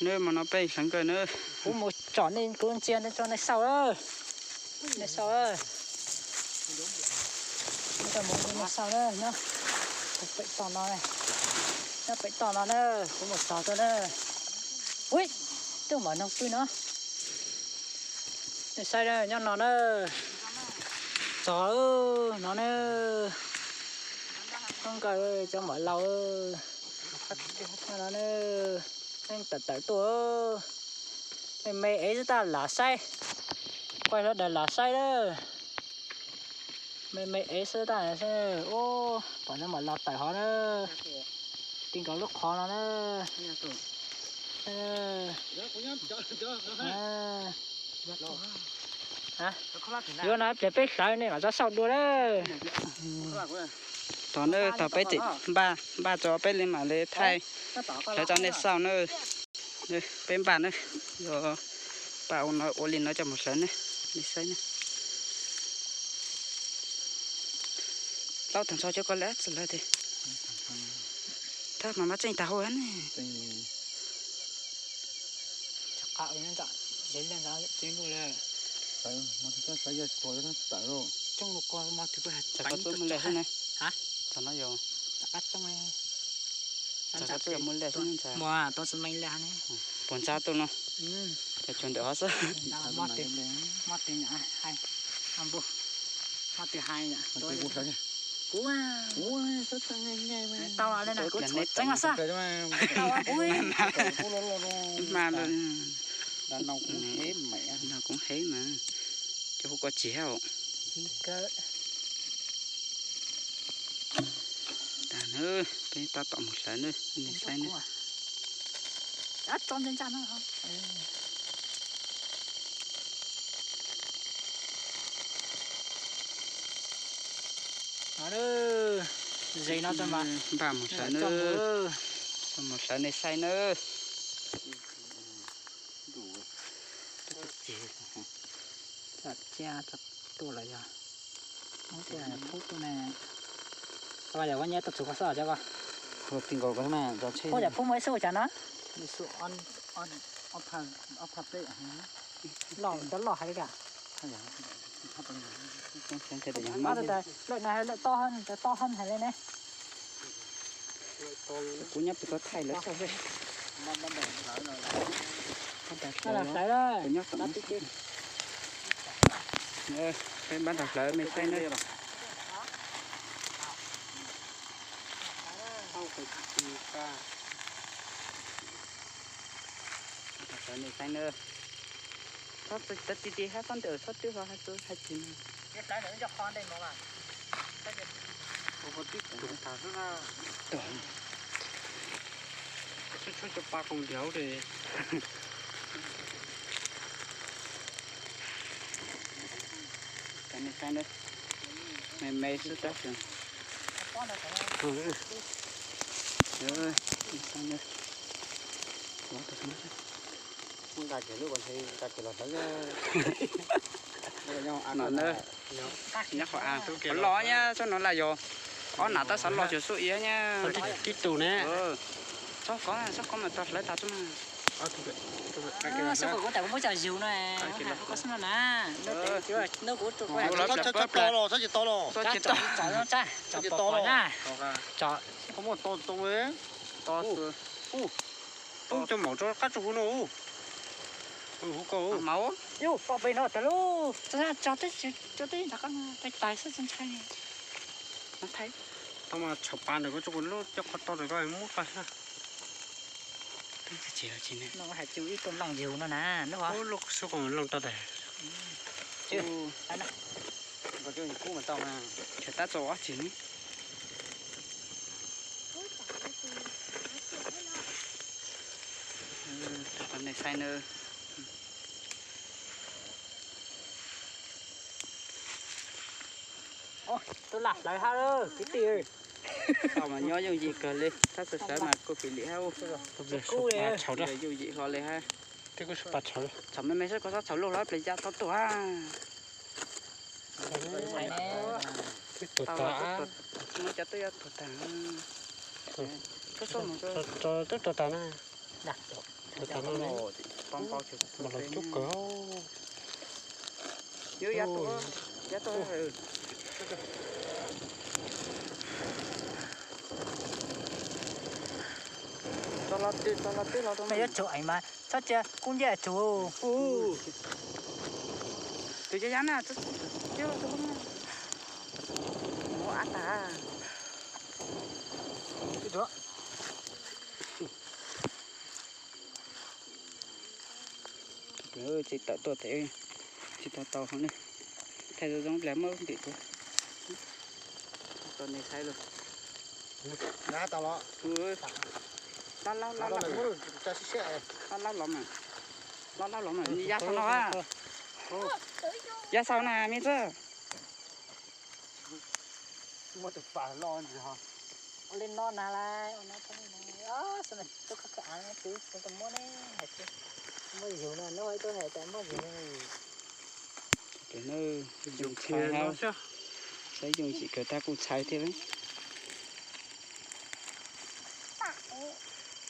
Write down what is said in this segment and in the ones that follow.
Neb mas no peb hlawv nkawd na. Kuv mus tsom nej, kuv ntsia nej tso nej xauj. Nej xauj. Neb tso mus nej xauj na. Kuv pem toj no, nyob pem toj no na, kuv mus txog tuaj na. Ui, twb mam noog pw no. Nej saib na, nyob no na. Txog no na. Koob nkawd cov maum laus no na. Tawm tawm tuaj. Me me ev xwb tab lam saib. Quaj hlo daws lam saib lawm. Me me ev xwb tab lam saib. Ub, tom no mam los tawm hov na. Ti nkaus lub qhov no na. Yuav no ib pliag peb hlawv nej mam txog xauj dua na. Tog na, tog peb tseem npaj, npaj tso peb li mam li thaij hlawv tso nej xauj na. Peb npaj na, yuav npaj ua no ua li no coj mus hlawv ne, nej saib na. Plaub tag nrho cov ko lawm txawm lawv tiag. Thab mas mab tseej tag hauj ne. Txog no yog, txog koj txoj muaj lej xwb ne. Txog no yog, txog koj txoj muaj lej xwb ne ntxhais. Puas ntsa tuaj no? Cov tsuag ntawm hov xwb. Tau, kuv txheeb xwb. Hma no kuv hev mas, cov hu ko tsis hab. Tag na, peb tab tom mus hlawv na, nej saib na. Ze no npaj mus hlawv na, mus hlawv nej saib na. Tuaj los yog, Hmoob tias Phub tuaj ne. Yog Hmoob nyiam tuaj txug koj xwb os cov ko. Phub yog Phub muaj ib xub cas no? Loj, cov loj hais li cas? Lawm no lawm tob, tob hab hais li ne. Kuv nyob pem ko thaij lawv xauj xwb. Hlawv, peb npaj nrog hlawv me saib na. Hlawv me saib na. Txhob ti ti hab, txhob ntawm txhob twb hlo hais xwb hais tsis mas. Tshuab cov pa koos ntiav li. Me me xwb tab sis. Nyob qhov av los nyab, tsob no laj yog ob nam tab xav los xyuas xub iab nyab. Tib tus ne. Txhob kov, txhob kov mas tau hlawv tas tsob mas. Xub kuv tas kuv muab cov yug no, koj xub no na. Txhob tso plo los, txhob tso plo los. Txhob tso plo los. Txhob tso plo los. Txhob tso plo los. Poob cov maum rau qab tsuj huv no. Hu ko. Pom pem no tas lauj. Tso teb, tso teb nrog qab no, tais xwb tsis ntshai. Tau mas tsham pa ntawm ko tso kuv lub coj qhov to ntawm ko muab qag na. Twb tsis tsis no hais tias ib tug looj yug no na, lub xub ko looj rau tas. Tsis tab txo ob tsis ne. Tus nej saib na. Tus lam hlawv hab kwv tij. Tau mas nyob yooj yim kawg li, tab sis sawv mas kuj pim lim hab. Yooj yim hlo li hab. Txham me me saib koj txhob txhaum luj hlo ib pliag ya tau tuaj hab. Twb tuag tag, muab cov twb yuav tuag tag. Twb tuag tag na. Mas los coob kawg. Yuav tsum eev mas txhob cia kub ncej tsum. Tus yaj yab na, cia los tus muab ab tag. Tsis tawm tuaj tes, tsis tau tau hov ne. Thaij zoo zoo pliag muab ntim tuaj. Tau ne thaij lawm. Tau los. Lab lab los mas. Lab lab los mas. Yaj sau no. Yaj sau na me txwj. Muab tus pas loj ntsis ho. Ua li no na lais, ua no tau li no. Xyov tub koj koj av twv tau muab ne, hais tias muab yug no, nub tub hais tias muab yug. Saib yooj yim kawg tab kuj ntshai thiab.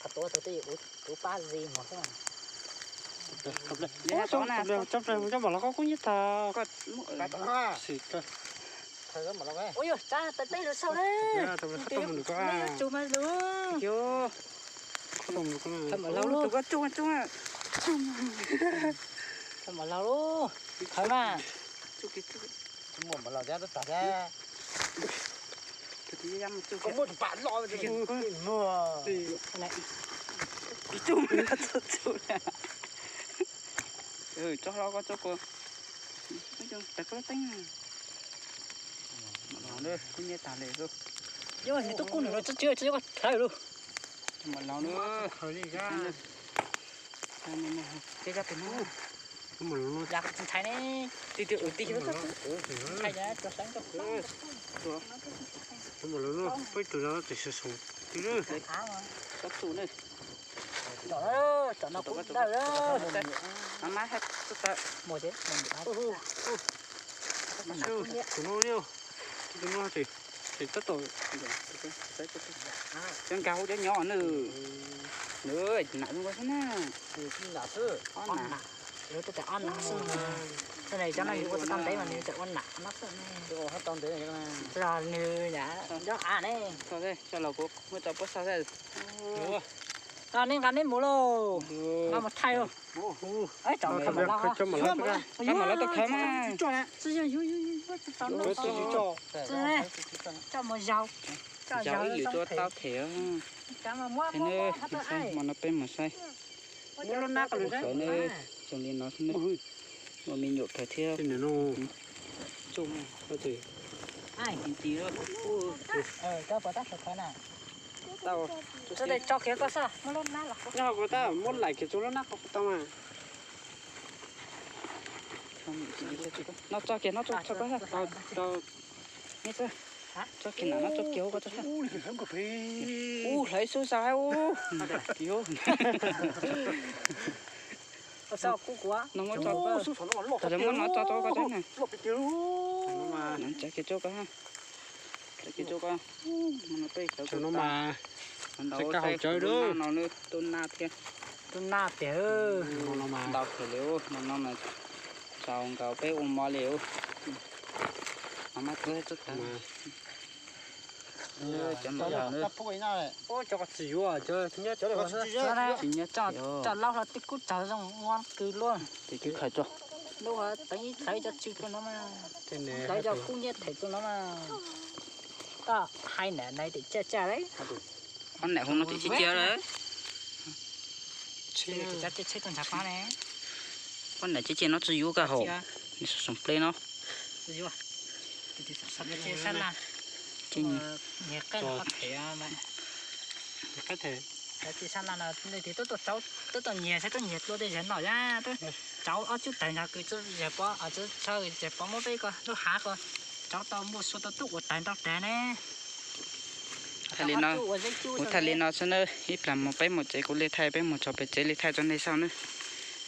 Qhov tuav tau tej ub pab zis mos xwb. Tsob pliag mus coj mam los koj kub nyiab tag. Ua yog tsab tais peb lug sau na. Tsum mas lug. Mam laug lug. Mam laug lug. Qhov na. Muaj mam laug thiab tag thiab. Koj muab tus pas loj. Tsob hlob koj tsob kua. Tes koj teeb. Kub nyiab tag li. Yog nws tub kub nws tsis tsis tsis koj thaij lug. Mam laug lug. Ces yog tus no, yog tsis ntshai ne, tis tis ua tis ntshai, ntshai cov saib. Mam laug lug, peb tus no tes soo soo twb. Tsob txuj ne. Tsob no kuj dawb. Mas mas hais txuj tawm. Tus no, tus no tes tab tom cov nkag hauv cov nyob nws. Nam zoo nkaus xwb na. Nam xwb. Ob nam. Cov no yus ua tsis tau ntev mas nws tseem ua nam no xwb. Nws nyob av ne. Coj los kuv muab tso puab xauj thiab. No nej nqa neb mus lauj. Nqa mus thaij lauj. Cov mam laug, cov mam laug tau khawv mas. Coj mus zaug, coj zaug ib yus tuaj tau them. Hmo no peb mus saib. Ua li no xwb ne. Ua me nyuam kawg thiab. Tso kiag koj xwb, muab lub nab los. Nyob hauv ko tab muab laim kiag tso lub nab qhov tau mas. No tso kiag, no tso, tso kiag, tso kiag na, no tso kiag hauv ko tso. Ub, hlawv xub xav hais ub. No muab tso, tso muab no tso tso ko tso na. No tso kiag tso ko ha. Tso kiag tso ko. No peb hlawv no mas. Ntau kab hauv cawv no, tub nab thiab. Tub nab tiag. Ntau kawg li, no no mas tsaus nkaus peb ua mov li. Cov mam laug, cov mam laug, tsis yuav, tsis nyob tso laub hlo tib kub tsaug zoo nyob kawg luaj. Lub teev ib hlawv cov tsw rau no mas, hlawv cov kub nyiab them rau no mas. Koj hais nam nais tim cia cia li. Ob nam hu no tim cia cia li. Cov tsheb tau ntshav qab ne. Ob nam cia cia no tsis yuav koj haum, nws sab nlaj. Nyiag qeej qab them. Cov tsis sab nlaj no leej twg twb tuaj nyiag saib tuaj nyiag dua tej zag no yam, tuaj rauv ob tug taig nrog kws txawj zag pov, txawj zag pov muab peb ko lub hav ko rauv tau muaj sua tau tub ua taig ntau tag ne. Thaij li no, kuv thaij li no xwb na, ib plag mus peb mus tsev kuv li thaij, peb mus txog pem tsev li thaij rau nej saib na.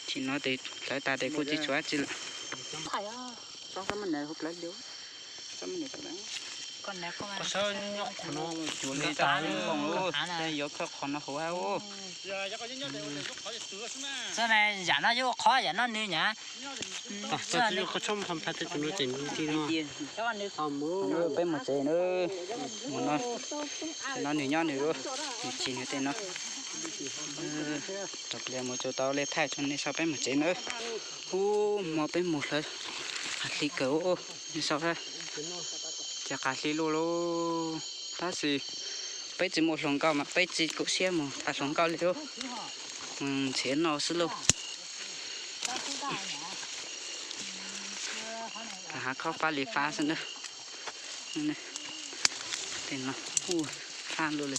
Tsis no tes hlawv tas tes kuj tsis tshuav dab tsi lawm. Koj saib nyob qhov no cuag li tas li npoo lauj, yuav khawb qhov no hauv hab. Yam no yuav ua qhov, yam no nws nyam. Peb mus tsev na, mus no, no nws nyob nws lauj, nws tsis nws tej no. Thaum pliag mus tsuas tau li thaij rau nej saib, peb mus tsev na. Ub, hmo peb mus hlawv, qav hli kawg, nej saib, ces qav hli luaj lauj. Tab sis peb tsis muaj hluas nkauj mas peb tsis khuv siab mus tham hluas nkauj li lauj, mus nrhiav noj xwb lauj. Hav khaub fab li fab xwb na. Tej no, ub, fab luaj li.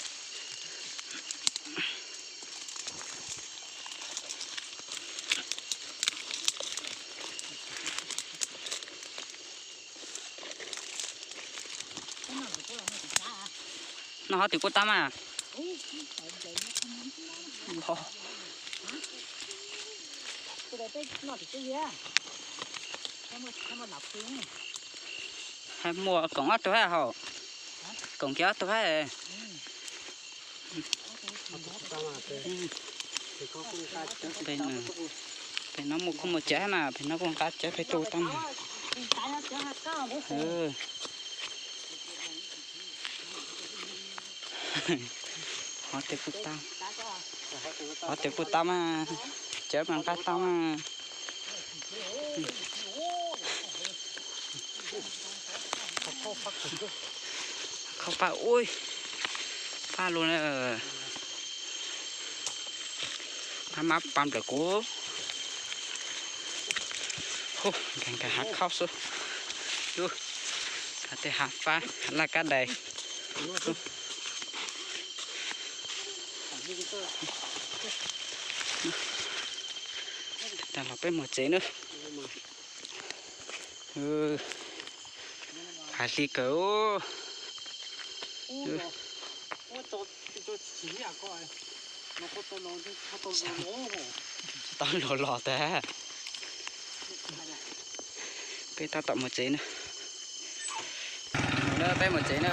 Noj hov twg kuj tau mas. Muaj koom ob tug hab hauv, koom kiag ob tug hab. Pem no muaj koob muaj cawv mas, pem no kuj nqa cawv pem tuaj tau mas. Hov twg kuj tau, hov twg kuj tau mas, cawv mas nqa tau mas. Khaub fab, ub, fab luaj na. Mab mab pa nplawm kuv. Hu, nkag nkag hav khaub xwb. Ub, tej hav fab, hav laj kab dais. Tag los peb mus tsev na. Hav hli kawg. Tau los los tag. Peb tab tom mus tsev na. Mus na, peb mus tsev na.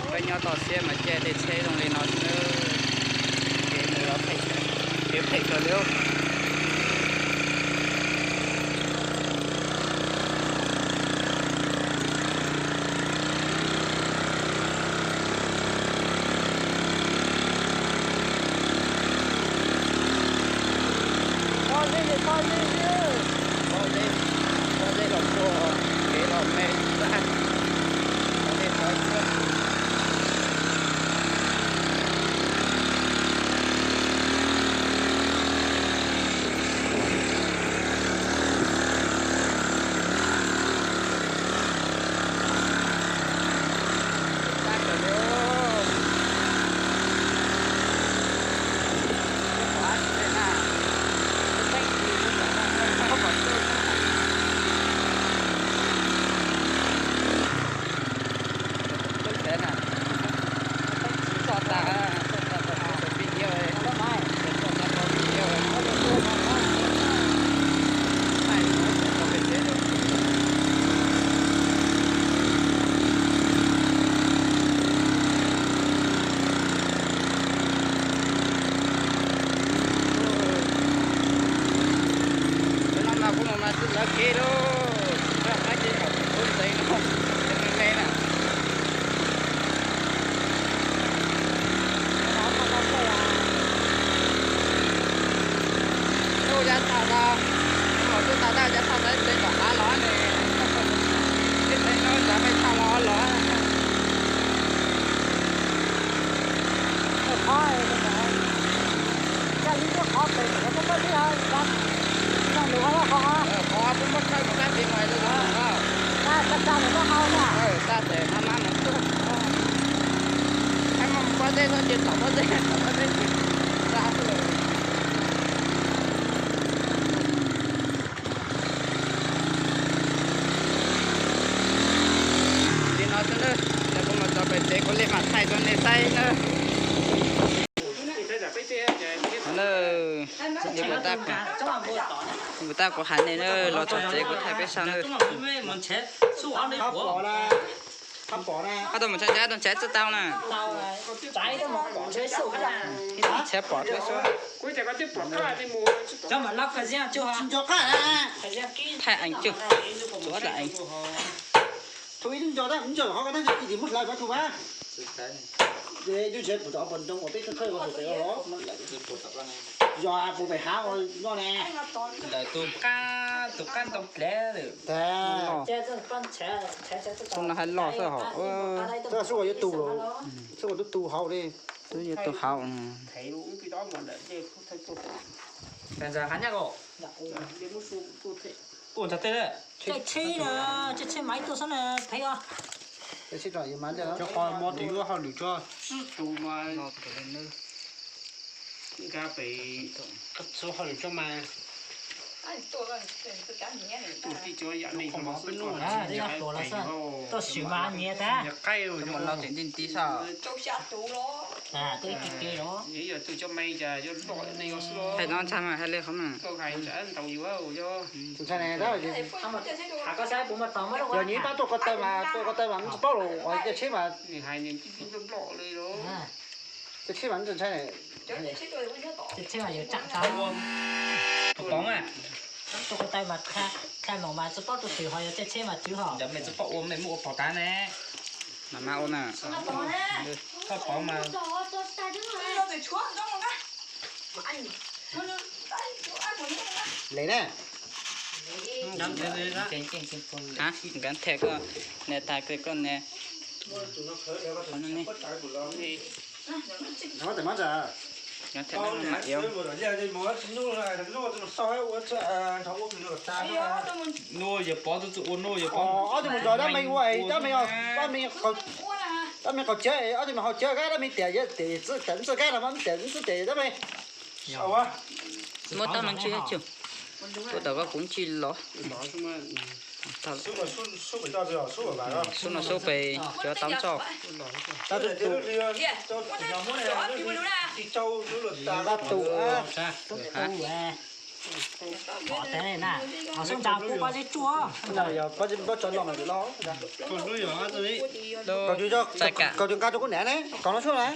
Peb nyob toj siab mas caij tej tsheb zoo li no xwb na. Kev mus los phem, kev phem kawg li. Pob zeb, pob zeb, pob zeb los tuaj, kev los me tag, los tej qhov xwb. Peb no mas kuv mus mas tsis lawv kev lauj, tsis nrog qab ces kom kuv ntxeev no, me me na. Tuj yav tag tag, tuj tag tag yav tag tag ib tsev tom qab los ne, ib tsev no tsav peb tshaj los los. Qhov, qhov peb muab tshawb mus sab tid mas lawv tag tes mab mab mus xwb. Hab muaj pob zeb xwb ces tom pob zeb, tom pob zeb ces tag xwb. Li no xwb nawb, kuv mus txog pem tsev kuv li mam thaij rau nej saib nawb. Nawb, kuv tab kuv hais nej nawb, los txog tsev kuv thaij peb saib nawb. Ob tug mus tshais tshais, ob tug tshais tsis tau na. Tshais pom thiab xwb. Thaij eev cuj, tuav dam eev. Yog puas pem hav noj ne. Ntawm tus qab, tus qab ntoo dlev lawm. Tus no hais los xwb hos. Xwb yuav tu, xwb yuav tu tu hauv li. Xwb yuav tu hauv. Ua ntawd tej, caij tsheb na, caij tsheb mas ib tuaj xwb na, phem os. Caij tsheb tso, cov qhov muab tus yuav hauj lwm tso. Nkag pem, koj txhob hauj lwm tso mas. Tuaj swm mas nyiav tag. Cov muaj no tim nti nti xwb. Thaij no ntshai mas hais li qhov mas. Yog nyiav pab tuaj ko taw mas, tuaj ko taw mas tsis paub los caij tsheb mas. Caij tsheb mas ntshai. Pom mas, tuaj ko taw mas thaij mus mas tsis paub tus twg ho yog caij tsheb mas twv ho. Mej tsis paub ua mej muab ua pom tag ne. Mas mas ua na. Thaij pom mas. Les na. Nkawd them koj niam tas koj niam. Nuj yawg pov tus txawm ua nuj yawg pov. Ob tug mus zov dab me ua, dab me, dab me qaum ciav, ob tug me hau ciav kab dab me tias, tias txawj kab no mas tias txawj tias dab me. Muab tab meeg tsis cuj, tuaj tom koj kuv tsis los. Xub no xub pem cov tau ntsoj. Tub tub. Pom tag na, qhov xub ntsa kuj pob zeb tsuaj. Yog pob zeb tso no mas los. Kaus nqa rau kuv niam ne, kaus no xwb na.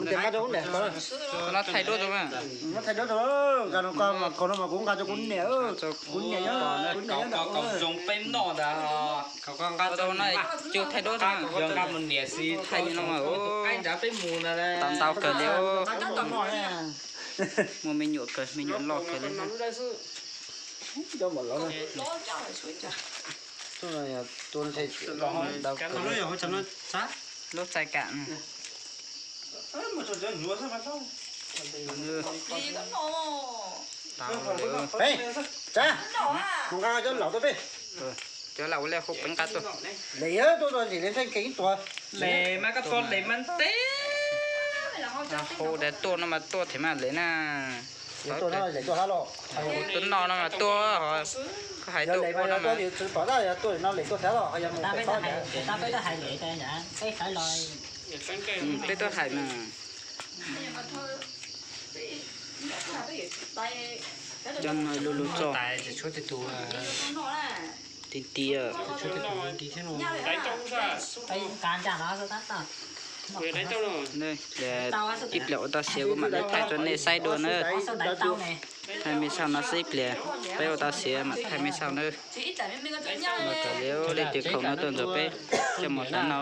Nqa rau kuv niam, kaus no thaij duab rau, nqa rau koj, kaus no mas kuv nqa rau kuv niam, kuv niam nyob, kuv niam nyob ntawm. Kaus zoo peb noj ntag. Kaus koj nqa rau no, coj thaij duab rau, nqa mus niam xwb, thaij li no mas. Qaib nrad peb mus ntag. Tau ntau kawg li. Muaj me nyuam kawg, me nyuam loj kawg li. Lub txais kam. Tsa, mus nqa cov laus tuaj peb. Cov laus ua li hu peb nqa tuaj. Les tuaj txog tsis les ntshai kev tuaj. Les mas koj tuaj les mas ntev. Hu tias tuaj no mas tuaj thiab mas les na. Tuaj no mas tuaj, koj hais tuaj ua no mas. Peb tuaj hais mas. Cov no lug lug txog. Ti ti. Ib pliag ua tau siav kuv mam li thaij rau nej saib dua na. Thaij me sau no xwb ib pliag, peb ua tau siav mam thaij me sau na. Los raws li leej twg khoom no tuaj nrog peb coj mus hlawv no.